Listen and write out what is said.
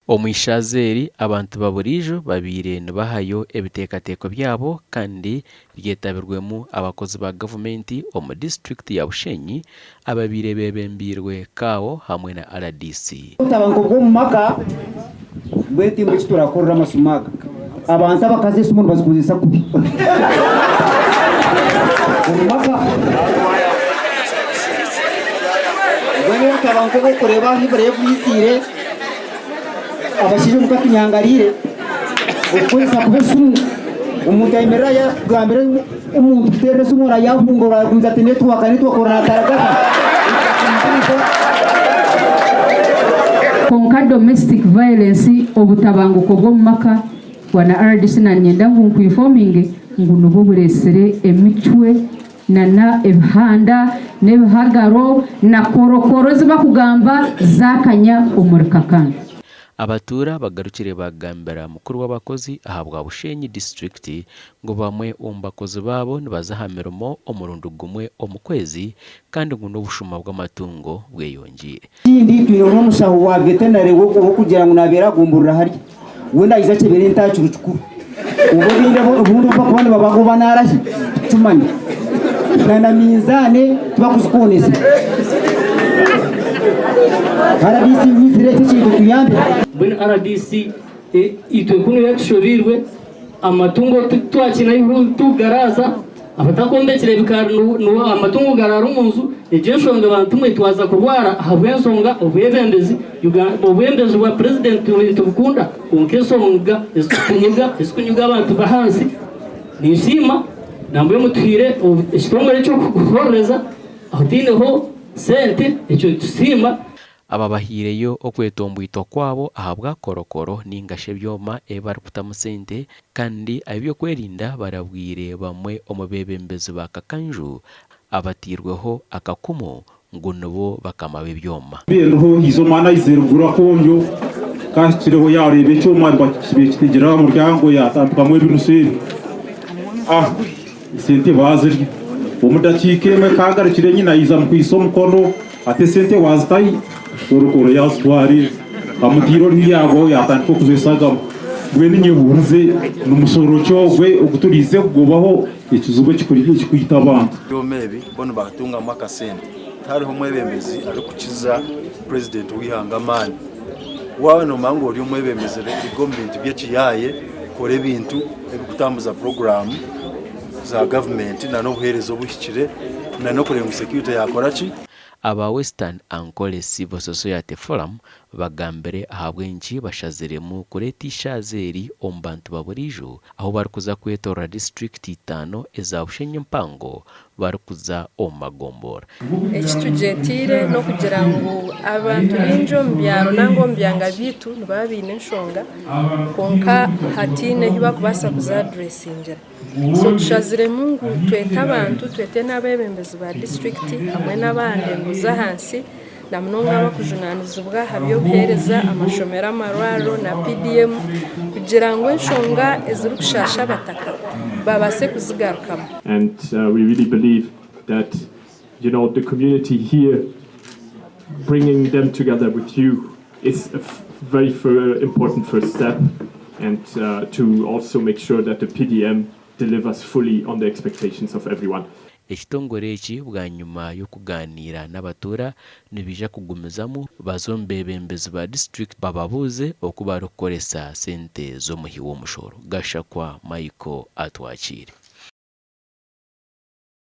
Omu ishaaza eri, abantu ba buriijo babaire nibahayo ebiteekateeko byabo kandi ryetabirwemu abakozi ba gavumenti omu disiturikiti ya Bushenyi ababaire beebembeirwe CAO hamwe na rdc. Obutabanguko bw'omu maka bw'entimbo eki turakorera amasimu aga. Abantu abakazi esimu nibazikozesa kubi omu maka. Mbwenu obutabanguko obu orikureeba ahu ibura bwiziire, abashaija omuka tunyangariire, okukozesa kubi esimu, omuntu ayemerera yakugambira omuntu kuteerera esimu orayahunga oragumiza ati netiwaaka netiwaaka oranataragaza. Kwonka domestic violence, obutabanguko bw'omu maka, Bwana rdc nanyenda ngu nku-informinge ngu nibwo bureetsire emicwe nana ebihanda n'ebihagaro na korokoro ezi bakugamba zaakanya omuri Kakanju. Abatuura bagarukire baagambira mukuru w'abakozi ahabwa Bushenyi disiturikiti ngu bamwe omu bakozi baabo nibaza aha mirimo omurundi gumwe omu kwezi kandi ngu n'obushuma bw'amatungo bweyongyeire. Ekindi twine n'omushaho wa veterinary ow'okugira ngu nabeera agomborora harya we naija akyebera ente aha kiro kikuru oba obundi obundi obu bakuba nibabaga oba narahi titukimanya na na minzaane tibakuzikonesa RDC wizire eki ekintu otuyambe. Mbwenu rdc itwe kunu yatushobeirwe amatungo titwakine ahu tukugaraaza abatakombekire ebikaari amatungo garaara omu nju egyo enshonga bantu mwe twaza kurwara ahabw'ensonga obwebembezi obwebembezi bwa purezidenti nitubukunda kwonka ensonga ezikunyuga ezikunyuga abantu b'ahansi ninsiima nambwenu mutuhaire ekitongore eky'okuhorereza aho tiineho sente ekyo nitusiima. Aba bahaireyo okwetomboitwa kwabo ahabwa korokoro ninga shi ebyoma ebi barikutamu sente kandi ab'ebyokwerinda barabwire bamwe omu beebembezi ba Kakanju abatairweho akakumu ngu nibo bakama b'ebyoma. Mbwenu haija omwana aizire kugura akonjo, ku ahikireho yaareeba ekyoma kibaire kitegire aha muryango yaatambikamu ebinusu ebi, ah esente baazirya. Omu dakiika emwe ku agarukire nyina yaija amukwaitse omukono ati esente waazita hi? Korokoro yaazitwara ezi. Amutaire oruhi yaagwaho yaatandika okuza eshagama. Mbwenu nyebuurize ni mushoro ki ogwe ogu turiize kugobaho ekizibu ekirikwita abantu? Ebyoma ebi bo nibatungamu akasente. Tihariho mwebembezi arikukiza purezidenti w'eihanga amaani. Waaba noomanya ngu ori omwebembezi iga omu bintu by'ekiyaaye, kora ebintu ebirikutambuza puroguraamu za gavumenti n'obuheereza obuhikire n'okureeba ngu security yaakora ki. Aba Western Ankole Civil Society Forum bagambire ahabw'enki bashaziremu kureeta eishaaza eri omu bantu ba buriijo ahu barikuza kwetorora disiturikiti itaano eza Bushenyi empango barikuza omu magombora. Eki tugyetiire n'okugira ngu abantu baingi omu byaro nanga omu byanga byaitu nibaba baine enshonga kwonka hataine ahu barikubaasa kuzaduresingira. So tushaziremu ngu twete abantu, twete n'abeebembezi ba disiturikiti hamwe n'abandi ngu z'ahansi na munonga abarikujunaanizibwa aha by'obuheereza, amashomero, amarwariro na PDM kugira ngu enshonga ezirikushaasha abataka babaase kuzigarukamu. And we really believe that you know the community here bringing them together with you is a very important first step and to also make sure that the PDM delivers fully on the expectations of everyone. Ekitongore eki bwanyima y'okugaaniira n'abatuura nibaija kugumizamu baze omu beebembezi ba disiturikiti bababuuze oku barikukoresa sente z'omuhi w'omushoro. Gashakwa Michael Atwakiire.